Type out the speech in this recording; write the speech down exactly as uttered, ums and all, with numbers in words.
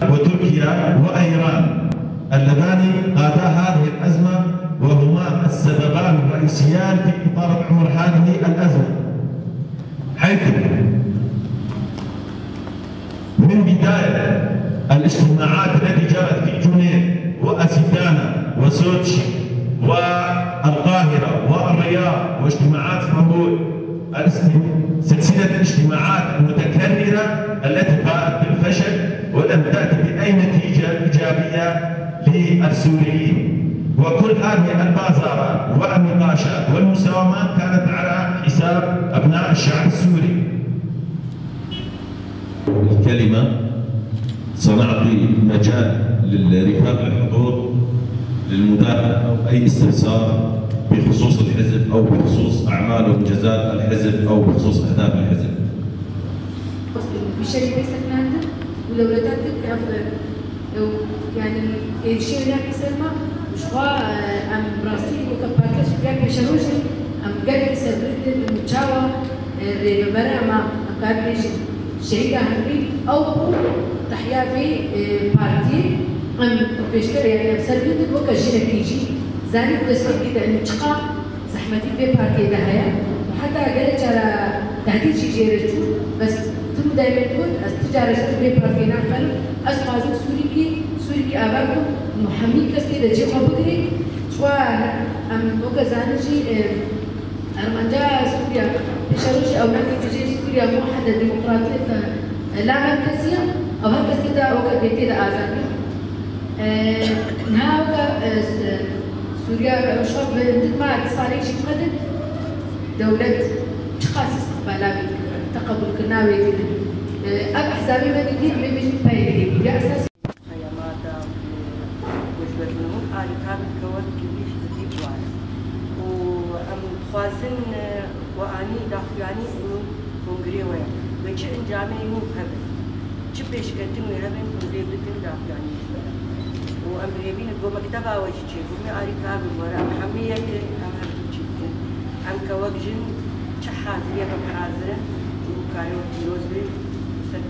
وتركيا وإيران اللذان قادا هذه الأزمة، وهما السببان الرئيسيان في إطالة عمر هذه الأزمة، حيث من بداية الاجتماعات التي جرت في جنيف وأسيتانا وسوتشي والقاهرة والرياض واجتماعات اسطنبول، الاست-، سلسلة الاجتماعات المتكررة التي باءت بالفشل ولم تأتي بأي نتيجة إيجابية للسوريين. وكل هذه البازارات والنقاشات والمساومات كانت على حساب أبناء الشعب السوري. الكلمة، سنعطي مجال للرفاق الحضور للمداخلة أو أي استفسار بخصوص الحزب أو بخصوص أعمال وإنجازات الحزب أو بخصوص أهداف الحزب. Bi şerî pê sekinandin û dewleta Tirk ev, ew, yanî êrişê wê nake ser me. Ji xwe, e, em rastî weke Partiya Sûriya Pêşerojê em gelekî serbilind in û çawa, e, rêvebera me, em karin bêjin şehîda hemrî, ew bû tehiya vê, e, partiyê. Em pêşker, yanî em serbilind in weke jinekê jî. Zanî destpêkê de em çiqa zehmetî vê partiyê de heye û heta gelek cara tehdîd jî jê re çû, bes tim û daîmên got, ez ti cara ji vê partiyê naxerim, ez dixwazim Sûrîkî, Sûrîkî ava bikim û hemî kes tê de cê xwe bigirê. Ji xwe em weke zanin jî, e, armanca Sûriya pêşerojê ew nake ku jê Sûriya muwehede demokratiyet, e, la merkezî ye, ew her kes tê de weke bê tê de azad be. E, niha weke, e, s-, Sûriya, e, şo bi hindik me, di salê jî qedin dewlet çiqas îstiqbala wê dikirin, teqebûlkirina wê dikirin. E, ev ehzabê me dî, em ê bêjin peyvê ya esasî. Xeyamata, e, ku ji ber min hûn alîkar bike wek kivî hizbî dixwaz. Û em dixwazin, e, ku anî daxuyanî û kongirê we ye. Wê çi encamê nû hebin? Çi pêşketin wê hebin ku rê bikin daxuyanî ji we re? Û em bi hêvî ne ku mekteba we jî çêbû, em ê alîkar bin were, em hemî yek in, em hemû çî bikin. Em ke wek jin çi haziriyek em hazir in û karê we pîroz be û ser